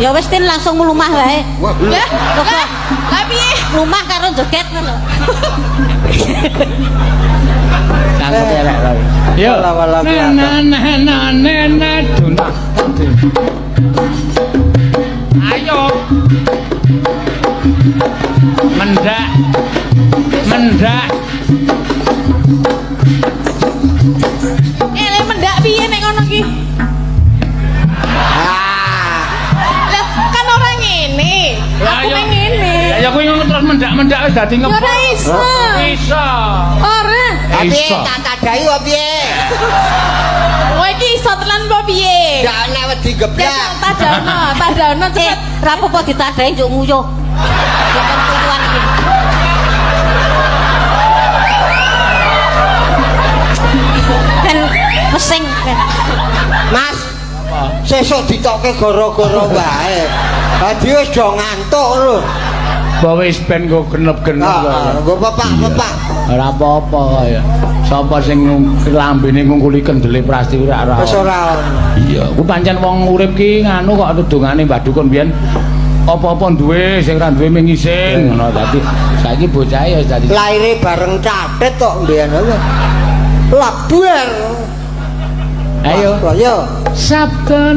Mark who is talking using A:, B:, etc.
A: Ya wis Tin langsung mlumah wae.
B: Lah, lah, lah piye?
A: Mlumah karo joget ngono.
C: Cangkem elek lho. Yo.
D: Wala, wala,
C: Na na na na na dunah. Ayo. Mendak. Mendak.
B: Eh, le mendak piye nek ngono ki? Lah, kan ora ngene. Aku
C: Lah,
B: meng ngene.
C: Ya ya kuwi ngono terus mendak-mendak wis dadi
B: Ya
C: ngebor.
B: ora iso.
C: Iso.
B: Ora.
D: Piye
C: Iso.
D: tak tadahi apa piye?
B: Kowe iki iso tenan apa piye?
D: Ndak nek wedi geblak.
B: Jajal tadano, tadano
A: Eh,
B: cepet.
A: ra apa-apa ditadahi njuk nguyuh. Bukan tuyuan iki. Ben pesing ben.
D: Mas, sesuk ditokke gara-gara wae. Dadi wis do ngantuk lho.
C: Apa wis ben nggo genep-genep
D: Heeh, nggo pepak-pepak.
C: Ora apa-apa kaya. Sapa sing lambene ngungkuli kendele Prasti ora ora.
D: Wis ora ono.
C: Iya, ku pancen wong urip ki nganu kok dongane Mbah Dukun biyen apa-apa duwe sing ora duwe mung ngising ngono. Dadi saiki bocah ya wis dadi
D: Laire bareng catet kok mbiyen lho. Labuer.
C: Ayo.
D: Ayo.
C: Sabda.